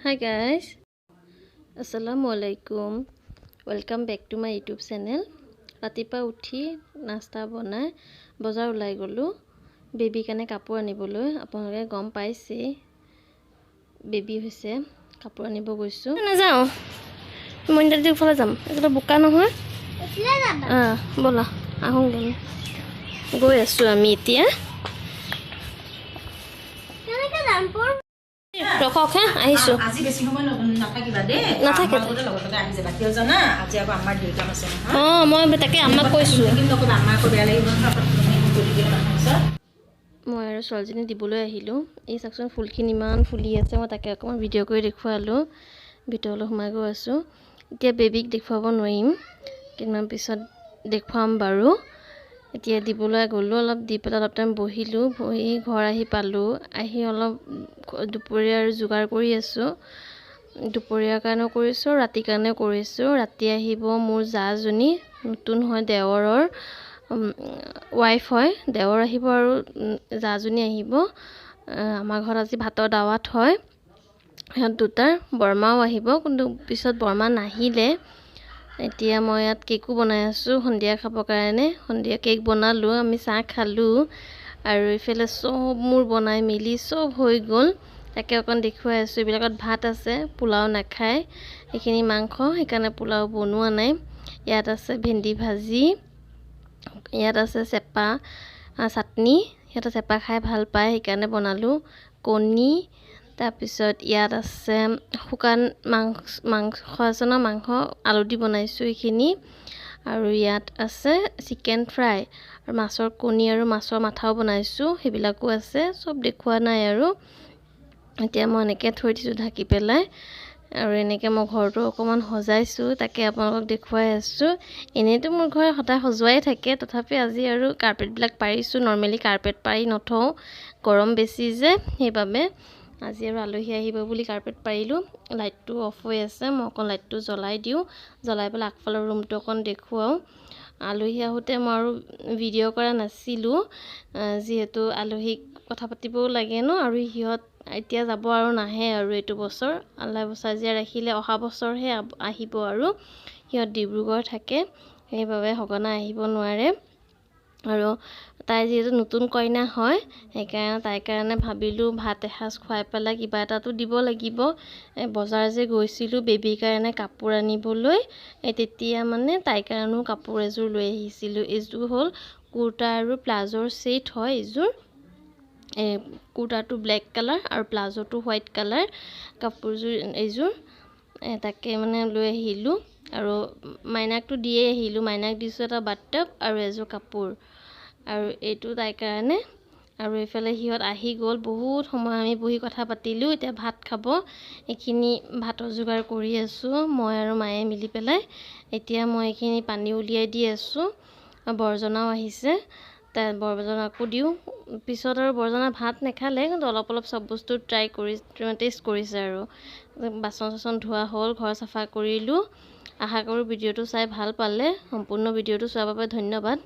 Hi guys, Assalamu alaikum. Welcome back to my YouTube channel. ৰাতিপুৱা উঠি নাস্তা বনাই বজাৰ ওলাই গ'লোঁ বেবীৰ কাৰণে কাপোৰ আনিবলৈ। আপোনালোকে গম পাইছেই, বেবী হৈছে, কাপোৰ আনিব গৈছোঁ। নাযাওঁ, মইনা ফালে যাম। এইটো বোকা নহয়। অঁ, ব'লা আহোঁগৈ। আমি গৈ আছোঁ আমি এতিয়া। কেনেকে যাম পৰ? ৰখক হে, আহিছোঁ। আজি বেছি সময় নাথাকিবা দেই। নাথাকে। আমাৰ লগতে লগে লগে আহি যাবা। কিয় জানা? আজি আকৌ আমাৰ দেউতাক আছে নহয়। অঁ, মই তাকে আমাক কৈছোঁ। থাকিম নকবা, আমাৰ আকৌ বেয়া লাগিব নহয়, আকৌ তুমি গৈ থাকিলে মানুহৰ ওচৰত। মই আৰু ছোৱালীজনী দিবলৈ আহিলোঁ। এই চাওকচোন, ফুলখিনি ইমান ফুলি আছে। মই তাকে অকণমান ভিডিঅ' কৰি দেখুৱালোঁ। ভিতৰলৈ সোমাই গৈ আছোঁ। এতিয়া বেবীক দেখুৱাব নোৱাৰিম, কেইদিনমান পিছত দেখুৱাম বাৰু। এতিয়া দিবলৈ গ'লোঁ, অলপ দি পেলাই অলপ টাইম বহিলোঁ। বহি ঘৰ আহি পালোঁ। আহি অলপ দুপৰীয়াৰ যোগাৰ কৰি আছোঁ। দুপৰীয়াৰ কাৰণেও কৰিছোঁ, ৰাতিৰ কাৰণেও কৰিছোঁ। ৰাতি আহিব মোৰ জাজনী, নতুন হয়, দেৱৰৰ ৱাইফ হয়। দেৱৰ আহিব আৰু জাজনী আহিব। আমাৰ ঘৰত আজি ভাতৰ দাৱাত হয় সিহঁত দুটাৰ। বৰমাও আহিব, কিন্তু পিছত বৰমা নাহিলে। এতিয়া মই ইয়াত কেকো বনাই আছোঁ সন্ধিয়া খাবৰ কাৰণে। সন্ধিয়া কেক বনালোঁ, আমি চাহ খালোঁ আৰু এইফালে চব মোৰ বনাই মেলি চব হৈ গ'ল। তাকে অকণ দেখুৱাই আছোঁ। এইবিলাকত ভাত আছে, পোলাও নাখায়। এইখিনি মাংস, সেইকাৰণে পোলাও বনোৱা নাই। ইয়াত আছে ভেন্দি ভাজি, ইয়াত আছে চেপা চাটনি। সিহঁতে চেপা খাই ভাল পায়, সেইকাৰণে বনালোঁ। কণী, তাৰপিছত ইয়াত আছে শুকান মাংস। মাংস আছে ন, মাংস আলু দি বনাইছোঁ এইখিনি। আৰু ইয়াত আছে চিকেন ফ্ৰাই আৰু মাছৰ কণী আৰু মাছৰ মাথাও বনাইছোঁ, সেইবিলাকো আছে। চব দেখুওৱা নাই আৰু। এতিয়া মই এনেকৈ থৈ দিছোঁ ঢাকি পেলাই। আৰু এনেকৈ মই ঘৰটো অকণমান সজাইছোঁ, তাকে আপোনালোকক দেখুৱাই আছোঁ। এনেইতো মোৰ ঘৰ সদায় সজোৱাই থাকে, তথাপি আজি আৰু কাৰ্পেটবিলাক পাৰিছোঁ। নৰ্মেলি কাৰ্পেট পাৰি নথওঁ, গৰম বেছি যে, সেইবাবে। আজি আৰু আলহী আহিব বুলি কাৰ্পেট পাৰিলোঁ। লাইটটো অফ হৈ আছে, মই অকণ লাইটটো জ্বলাই দিওঁ। জ্বলাই পেলাই আগফালৰ ৰুমটো অকণ দেখুৱাওঁ। আলহী আহোঁতে মই আৰু ভিডিঅ' কৰা নাছিলোঁ, যিহেতু আলহীক কথা পাতিবও লাগে ন। আৰু সিহঁত এতিয়া যাব আৰু নাহে আৰু এইটো বছৰ। আল্লাই বচাই জীয়াই ৰাখিলে অহা বছৰহে আহিব। আৰু সিহঁত ডিব্ৰুগড় থাকে, সেইবাবে সঘনাই আহিব নোৱাৰে। আৰু তাই যিহেতু নতুন কইনা হয়, সেইকাৰণে তাইৰ কাৰণে ভাবিলোঁ ভাত এসাঁজ খুৱাই পেলাই কিবা এটাতো দিব লাগিব। এই বজাৰ যে গৈছিলোঁ বেবীৰ কাৰণে কাপোৰ আনিবলৈ, এই তেতিয়া মানে তাইৰ কাৰণেও কাপোৰ এযোৰ লৈ আহিছিলোঁ। এইযোৰ হ'ল কুৰ্তা আৰু প্লাজোৰ ছেট হয় এইযোৰ। এই কুৰ্তাটো ব্লেক কালাৰ আৰু প্লাজোটো হোৱাইট কালাৰ কাপোৰযোৰ এইযোৰ। তাকে মানে লৈ আহিলোঁ। আৰু মাইনাকটো দিয়ে আহিলোঁ। মাইনাক দিছোঁ এটা বাথটব আৰু এযোৰ কাপোৰ আৰু এইটো তাইৰ কাৰণে। আৰু এইফালে সিহঁত আহি গ'ল। বহুত সময় আমি বহি কথা পাতিলোঁ। এতিয়া ভাত খাব, এইখিনি ভাতৰ যোগাৰ কৰি আছোঁ মই আৰু মায়ে মিলি পেলাই। এতিয়া মই এইখিনি পানী উলিয়াই দি আছোঁ। বৰজনাও আহিছে, তাই বৰজনাকো দিওঁ পিছত। আৰু বৰজনা ভাত নাখালে, কিন্তু অলপ অলপ চব বস্তু ট্ৰাই কৰি টেষ্ট কৰিছে। আৰু বাচন চাচন ধোৱা হ'ল, ঘৰ চাফা কৰিলোঁ। আশা কৰোঁ ভিডিঅ'টো চাই ভাল পালে। সম্পূৰ্ণ ভিডিঅ'টো চোৱাৰ বাবে ধন্যবাদ।